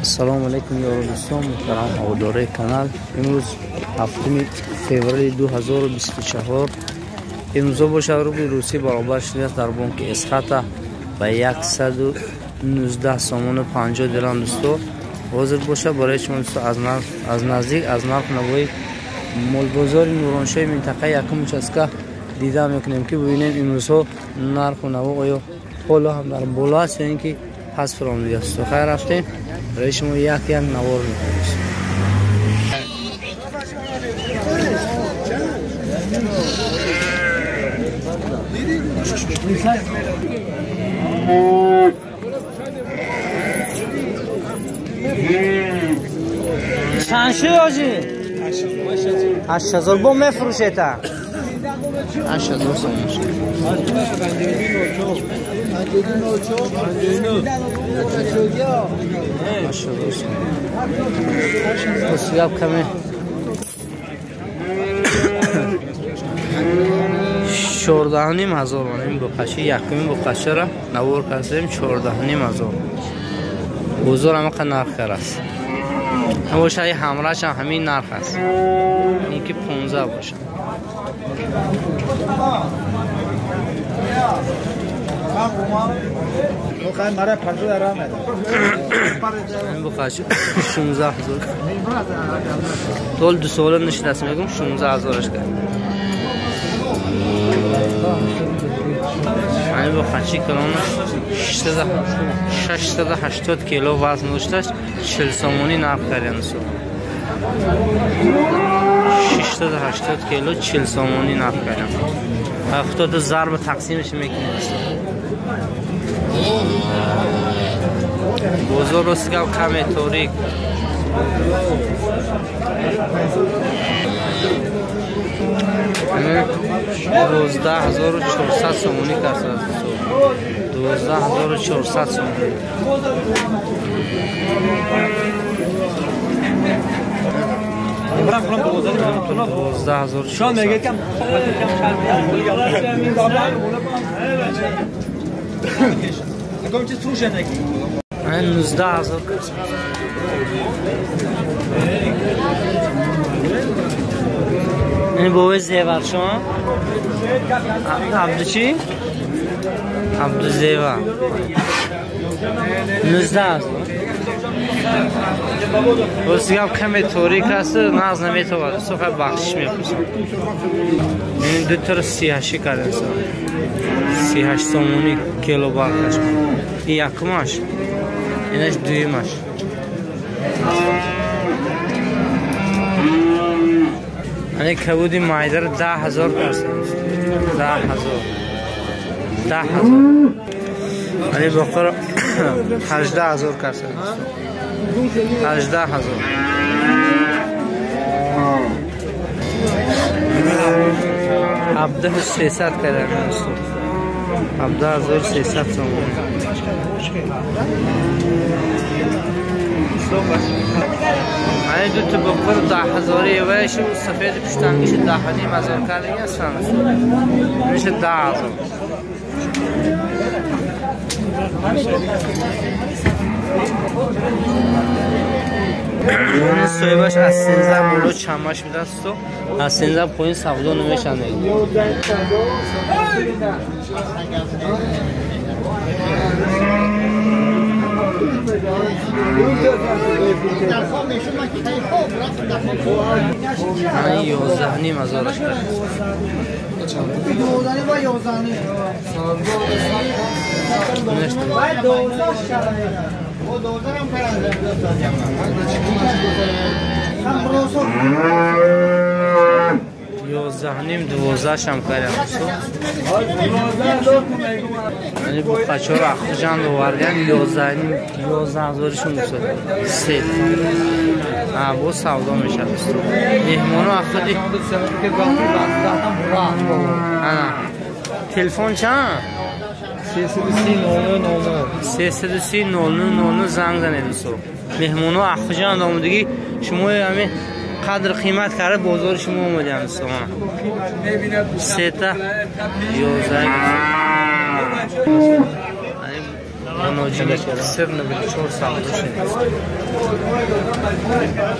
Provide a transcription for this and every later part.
Ассалому алайкум ёру дӯстон, муҳтарам ҳаводораи канал. Имрӯз 7 феврали 2024. Имрӯзо бошад рубли русӣ баробар шудааст дар бонки Эсхата ба 119 сомону 50 дирам дӯсто. Ҳозир бошад барои шумо дӯсто аз наздик аз нарх навои молбозори Нуроншоҳи минтақаи якум участка дида мекунем ки бибинем имрӯзҳо нарху наво оё ҳоло ҳам дар боло аст ё ин ки пас фуромидааст. Хайр, рафтем барои шумо як-як навор мекунем. Чанд шуд ҳоҷӣ? 8000 бо мефурӯшета? 8000 сомон шуд. 8000 сомон. Гап каме 14,5 ҳазор. Ин буқачи якумин буқачаро навор кардем 14,5 ҳазор. Бозор ҳамақа нарх карааст. Бошад ҳамрааш ҳам ҳамин нарх аст. Ин ки 15 бошад. Ин буқачи 16 ҳазор. Тол ду сола нишидаст, мегум 16 ҳазораш кард. Ин буқачи калонаш 680 кило вазн доштааст, 40 сомонӣ нарх кардем. 680 кило 40 сомонӣ нарх кардем. Худо зарба тақсимаш мекунем. Бозор рост гап каме торик. 12,400 сомонӣ кардааст. 12,400 сомонӣ. 12,400. 19 ҳазор. Ин бове зеваршон Абду чӣ? Абдузева. 19 ҳазор. Рост гап каме торик аст, нағз наметавад. Суха бахшиш мепурсам. Ин дутаро 38 кардем. 38 сомонӣ кило баркаш. Ин якумаш, инаш дуюмаш. Ани кабуди майдаро 10 ҳазор кардем. 10 ҳазор. 10 ҳазор. Ани боқаро 18 ҳазор кардем. 18 ҳазор. 17 300 кардем. 17 300 сомон. Ани дута боқар 10 ҳазори евашу сафеди пуштангишу 10,5 ҳазор кардем ҳастанд. Миша 10 ҳазор. Соҳибаш аз 13 боло чамаш медасту аз 13 поин савдо намешанд. 11,5 ҳазораш кард. 11,5, 12 шам кардам. Яъне буқачаро Ахуҷанд овардиам, 11,5, 11 ҳазоришон гуфтад. Се бо савдо мешавад. Меҳмоно ахуди ана телефон чанд? 330 00 00. 330 00 00 занг занед дӯсто. Меҳмоно Ахуҷанд омадагӣ, шумо ҳамин қадр қимат карда бозори шумо омадиам дӯсто. Сета 11. Оноҷини сир 94 савдо шуд.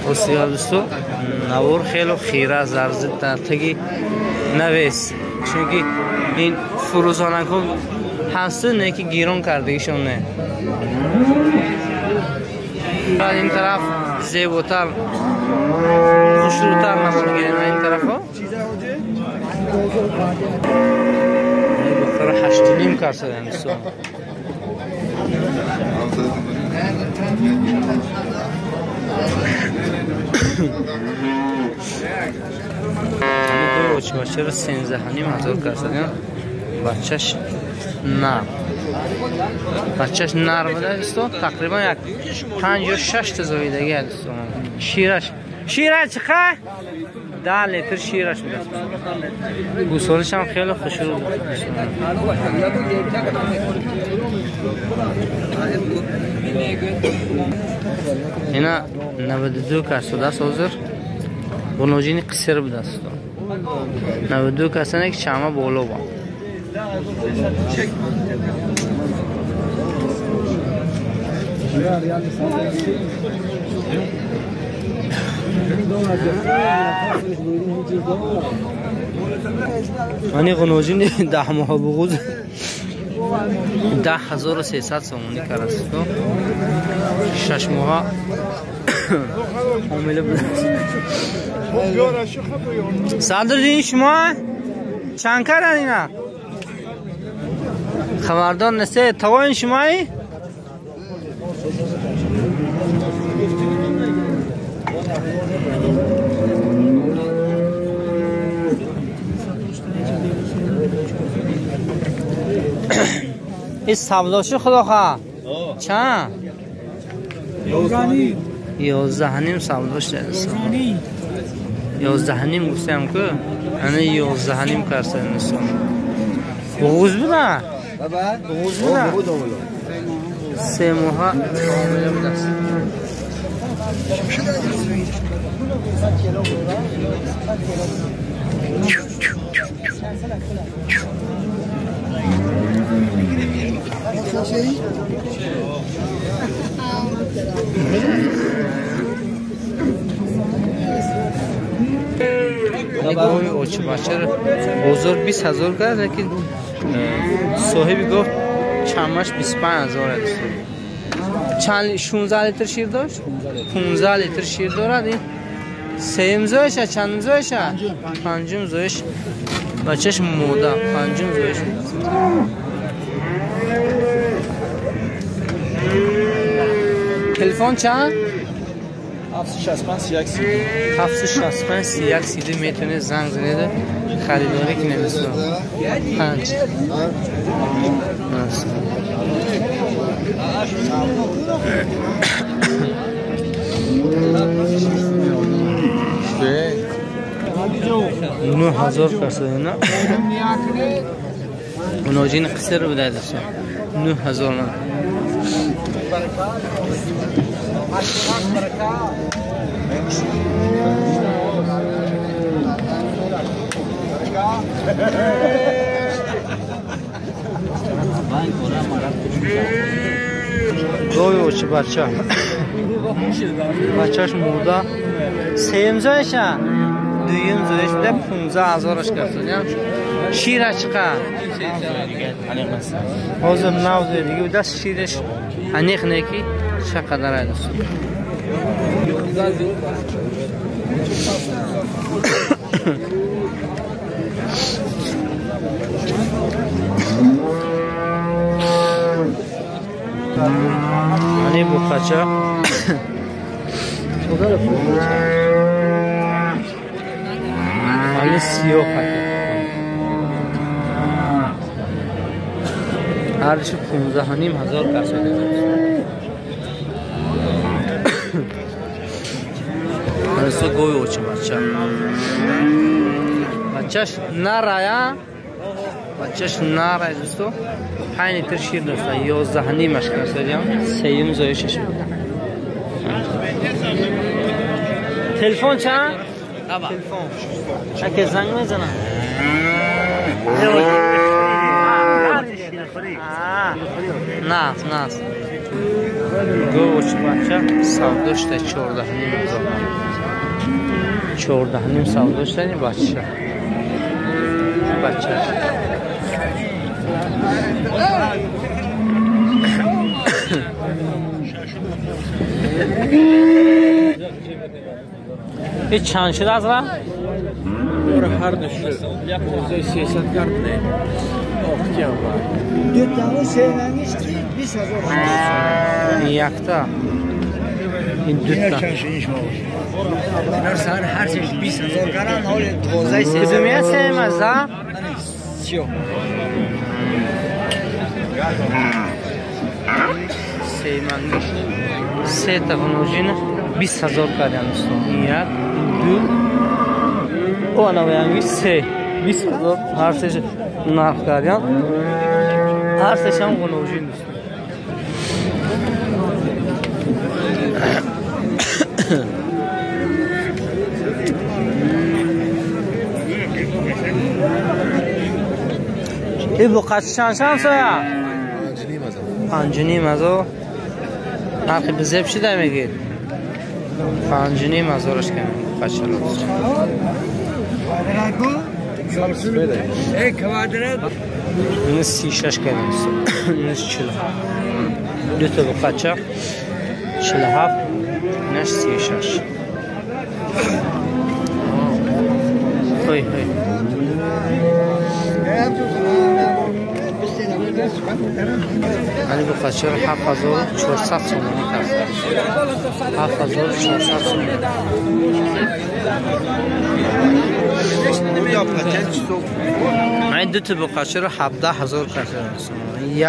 Ростига дӯсто, навор хело хира зарзид дар таги навес, чунки ин фурӯзонакҳо ҳасту не ки гирон кардагишон не. Ин тараф зеботар, хушрӯтар намон гирем ин тарафҳо. Бухора 8.5 карсадан дӯсто. Бачаро 13.5 ҳазор карсадан. Бачаш нар. Бачаш нар буда дӯсто, тақрибан як 5 ё 6 та зоидаги дӯсто. Шираш шираш чиқа? 10 литр шираш буда. Гӯсолаш ҳам хеле хушрӯ буд. Ина 92 кас ҳозир. Буноҷини қисир будааст. 92 касане ки чама боло ба. Ани ғуноҷини 10 моҳа буғуз 10300 сомонӣ караст. 6 моҳа ҳомила будааст. Садриддин шумо чанд кардан ина? Хабардор несте тавоин шумои? Ин савдоши худоха чанд? 11.5 савдош дадист. 11.5 гуфтам ку, ана 11.5 карсан инсон. Буғуз буда? Буғуз буда? 3 моҳа ҳомила будааст. Гови очибачаро бозор 20 ҳазор кард, лекин соҳиби гуфт чамаш 25 ҳазор аст. Чанд 16 литр шир дошт? 15 литр шир дорад. Ин сеюм зоиша, чандум зоиша? Панҷум зоиш. Бачаш мода, панҷум зоиш. Телефон чанд? 765 31 765 31 метавонед занг занед, харидорӣ кунед дӯстон. 5 9000 касона. Муноҷин қисир буда дӯстон. 9000 ман. Гови очи бача. Бачаш мурда. Сеюм зоиша? Дуюм зоиш буда 15000 кард. Шираш чиқа? Ҳозир нав зоидаги буда, шираш аниқ не ки чӣ қадар аст. Ани буқача ани сиёҳ ҳарчи 15.5 ҳазор касода. Арсо гови очи бача. Бачаш нарая, бачаш нарая дӯсто. 5 литр шир дошта, 11.5 аш касодиам, сеюм зоишаш. Телефон чанд? Телефон. Чаке занг мезанам. Нас, нас. Говочи бача савдо шуда 14,5 ҳазор. 14,5 савдо шуда ин бача. Бача. Ин чанд шуда аз ра? Ҳар ду шуд. 300 кард не. Якта. Ин дута. Кудумия семаз, а? Семангиш. Сета ғуножина 20 ҳазор кардям дӯстон. Як, ду, о анаваянги се. 20 ҳазор ҳар сеш нарх кардям. Ҳар сешам ғуножин дӯстон. Ин буқачи чанд шам соя? 5,5 ҳазор. Нархи безеб шида мегӯед? 5,5 ҳазораш кам буқачиро. Ин 36 кардем. Ин 47. Дута буқача 47, инаш 36. Ҳой ҳой. Ани буқачаро 7400 сомонӣ кард. 7400 сомонӣ. Ин дута буқачаро 17,000 кард.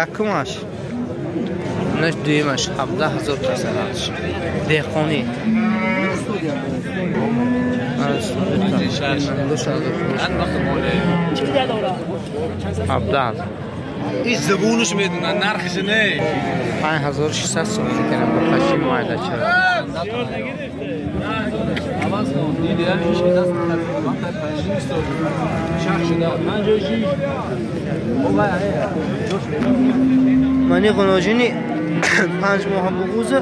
Якумаш, инаш дуюмаш 17,000 кард. Деҳқонӣ. Ин забонаш медонад, нархаш не. 5600 сомонӣ кардам буқачи майдачаро. Мани ғуноҷини 5 моҳа буғуза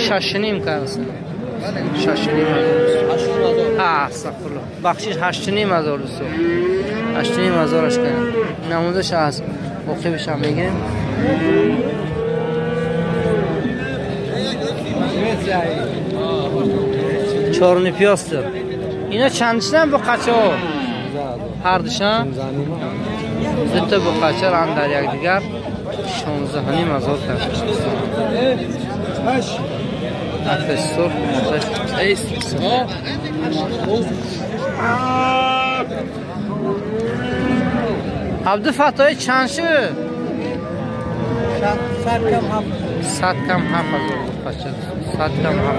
6,5 кардам. 6,5 ҳазор. Астағфируллоҳ. Бахшиш 8,5 ҳазор дӯстон. 8,5 ҳазораш кардам. Намудаш аз оқибаш ҳам мегирем. Чорни пиёстр. Ино чандишдан буқачаҳо? Ҳардушан? Дута буқача дар якдигар 16,5 ҳазор кард. Якташ сурх, Абдуфаттоҳи чанд шуд? 100 кам 7 ҳазор буқача. 100 кам 7.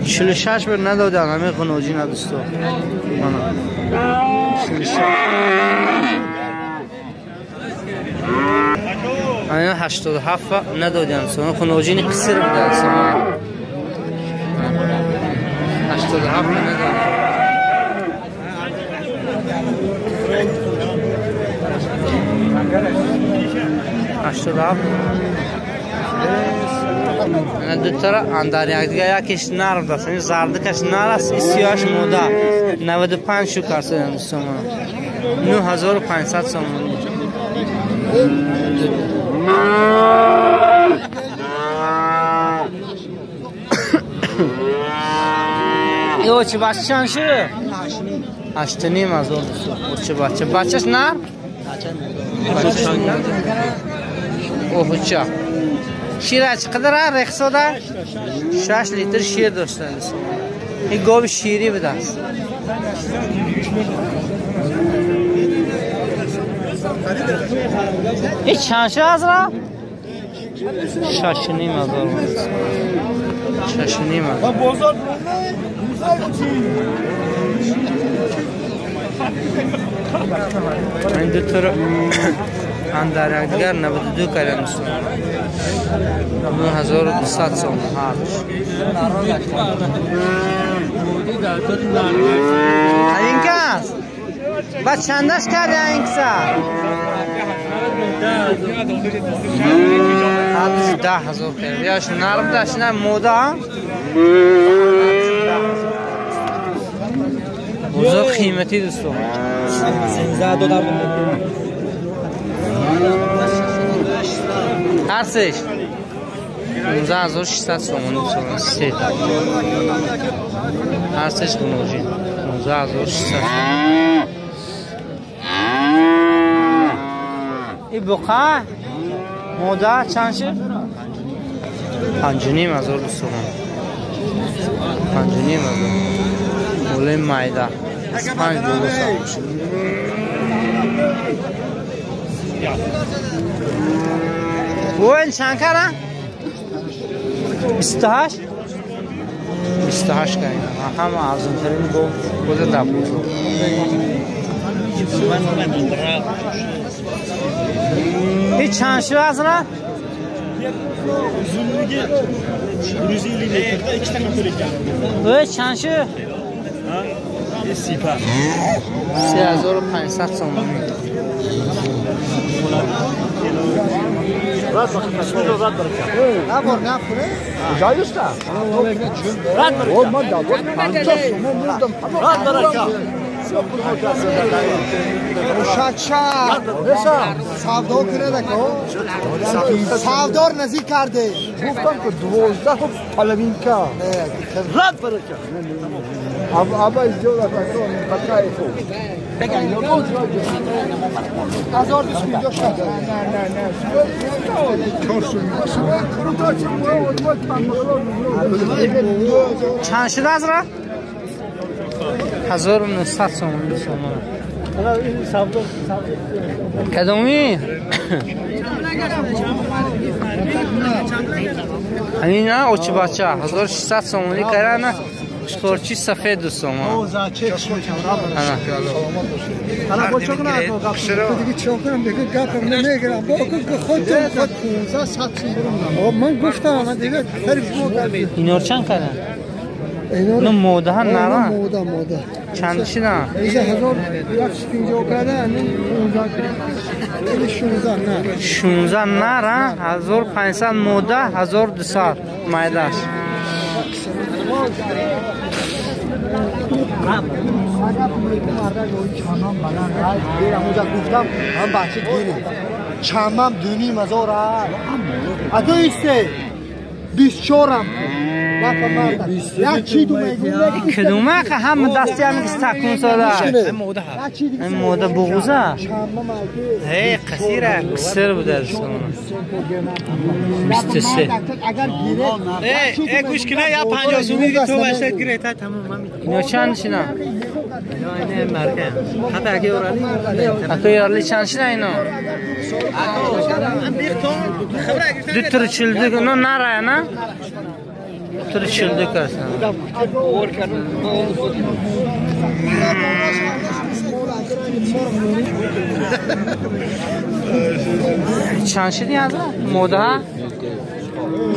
46 бир надодам ҳамин ғуноҷина дӯсто. Мана 46. Ана 87 надодам. Сон ғуноҷини қисир будан сон. 87 надодам. 87. Дутара андар якдигар якеш нарм даст, ин зардикаш нар аст, ин сиёҳаш мода. 95 шу карсадан дӯстон. 9500 сомонӣ. Ин очи бача чанд шуд? 8,5 ҳазор дӯстон. Очи бача. Бачаш нар? Бачаш мода. Оҳуча. Шира чӣ қадар рехсода? 6 литр шир доштан. Ин гови ширӣ будааст. Ин чанд шуд аз ра? 6,5 ҳазор. 6,5 ҳазор. Ин дутаро Андар якдигар 92 кардем дӯстон. 9200 сом ҳардуш. Ин кас ба чандаш карда ин каса? Ҳардуш 10000 кард. Яш нарм дашт на мода. Бузург қиматӣ дӯстон. Ҳар сеш 19600 сомонӣ дӯстон. Се та. Ҳар сеш гуноҷин. 19600. И буқа мода чанд шуд? 5500 дӯстон. 5500. Болои майда. 5 боло савор шуд. Воин чанд кара? 28? 28 кара. Ҳама арзонтарин бо боза дар бозор. Ҳеҷ чанд шуд азра? Uzunluğu 150 metrda 2 ta motor ekan. Voy чанд шуд? Сипа. 3500 сомонӣ. Савдор наздик карде. Гуфтам ки 12 половинка. Рад барака. Аба сделала такая фу. 1256. Чанд шуд азра? 1900 сомонӣ сомона. Кадоми? Ҳамин очи бача 1600 сомонӣ карана. Шкорчи сафед дӯстон. Инор чанд кардан? Ну модаҳа нара? Чанд шидан? 16 нара, 1500 мода, 1200 майдаш. Чамам 2500 адоисе 24 Кадума ҳама дасти ҳам такун сода. Ин мода буғуза. Эй, қасира, қисир буда дӯстон. 23. Эй, гӯш кина я 50 сомонӣ ту башад гирета тамом. Ино чанд шина? Ако ёрли чанд шина ино? Ду тур чилдик, ино нарая на? Тур чилдик аст. Чанд шиди аза? Мода?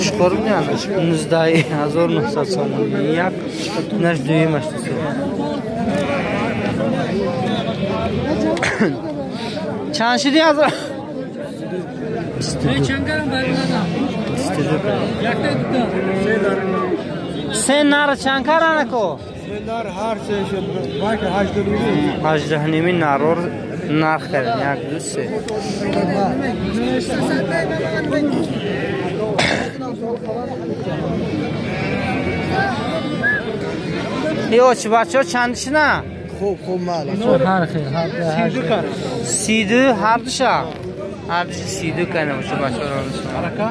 Шукор меян. 19900 сомонӣ. Як наш дуюмаш дӯстон. Чанд шиди аза? Се нар чанд каранако? 18.5 нарор нарх кардем. 1 2 3. Ё чи бачаҳо чанд шина? Хуб хуб мала. Ҳар хел 32 ҳар душа. Ҳар душа 32 кана бошад бачаҳо. Арака.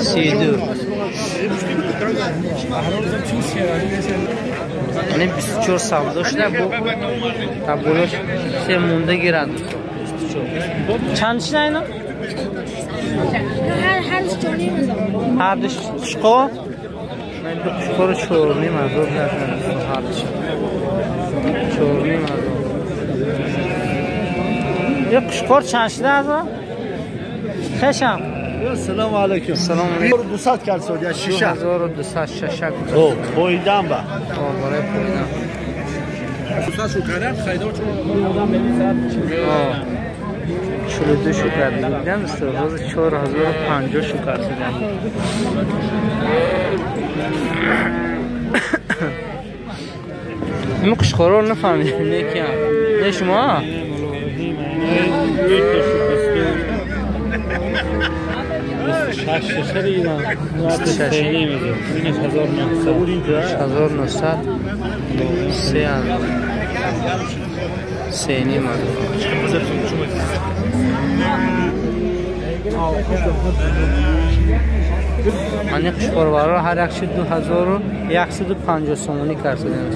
32. Ани 24 савдо шуда бу табулош се монда гирад. 24. Чанд шина ино? Ҳар душ қушқо? Ду қушқоро 4.5 ҳазор кардам ҳар душ. 4,5 هزار. یه قشقار چند شده از خشم؟ سلام علیکم. سلام علیکم. 200 کرد سودیا شیشه. 2200 ششک. او پویدم با. برای پویدم. 200 شو کردم خریدار چون 42 شو کرد دیدم استاد 4050 شو کرد دیدم. این قشقارا رو نفهمیدم نه کیم نه شما؟ 26 دیدم. 1900 3000 3,5. من قشقارورا هر یک شد 2150 سومونی کرد شدیم.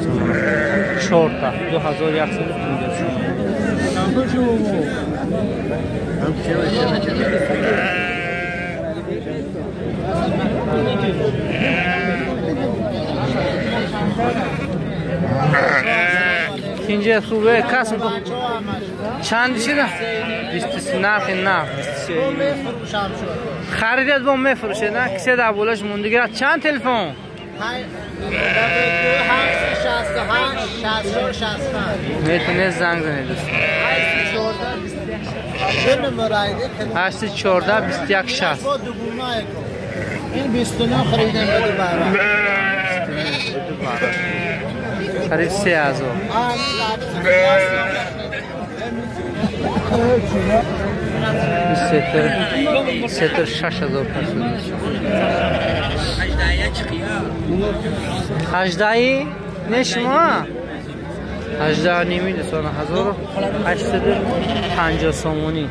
4 تا 2150 سومونی. اینجا خوبه کس چند شده؟ 23 نرخ نه 23 خریدت با میفروشه نه کسی در بولاش موندگی. چند تلفن؟ 868 64 65 میتونه زنگ زنید دوستان. 814 21 60. این 29 خریدم به دوباره. خرید 3000. ستر 6000 پس. 18 نه شما 18.5 دوستان 1850 سومونی.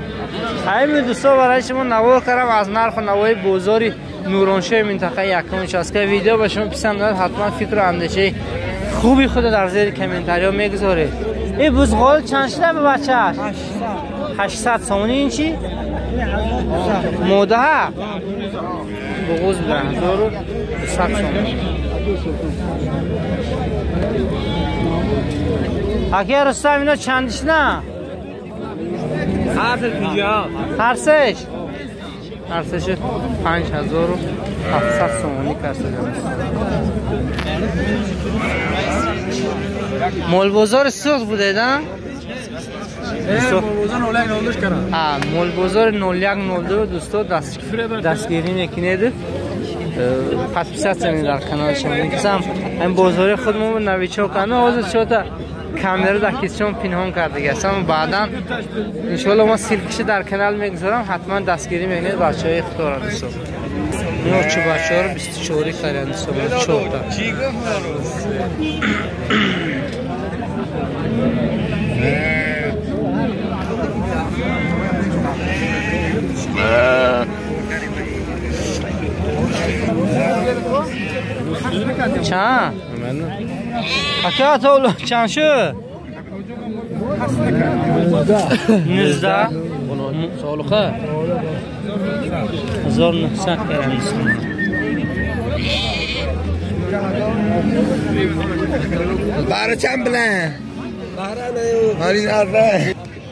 همین دوستا برای شما نوار کردم از نرخ و نوای بازاری نورانشه منطقه یکم که ویدیو به شما پسند آمد حتما فکر و اندیشه خوبی خود در زیر کامنتاریا میگذارید. این بزغال چند شده به بچه‌اش؟ 800 سومونی. این چی؟ موده ها بغوز به 1200 سومونی. اکی رستم اینا چند شده؟ هر سش 5700 سومونی کرده. مول بازار سوخت بوده نه؟ مول بازار 0102 دوستا دستگیری میکنید. подписаться در канал شما. کسم این بازار خودمون نویچو کنه حاضر شده камера дар кисчон пинҳон кардаги ҳастам. Баъдан иншоалло ма ссылка ша дар канал мегузорам, ҳатман дастгирӣ мекунед бачаҳои худора дӯсто. Ночи бачаҳоро 24 кардан дӯсто, 4та. Чанд? Ака толо чанд шуд? 19 солиха 1900 кардам. Бара чанд билан? Бара арра.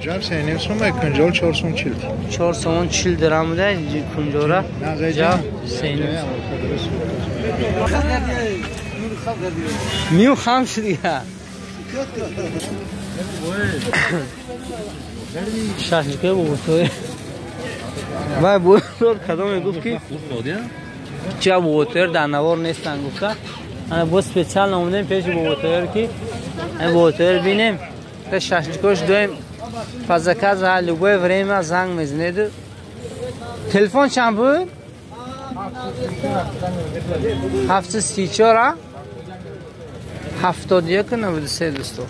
Ҷаб 3.5 сом, кунҷол 4 сом 40. 4 сом 40 дирам буда кунҷора. Ҷаб 3.5. میو خم شد دیگه. شاشکه بود تو. وای بود کدام میگفت که چه بوتر در نوار نیستن گفته. انا باز سپیشال آمدیم پیش بوتر که این بوتر بینیم. شاشکوش دویم پزکاز ها любое время زنگ میزنید. تلفن چند بود؟ 734 71 93 دوستو.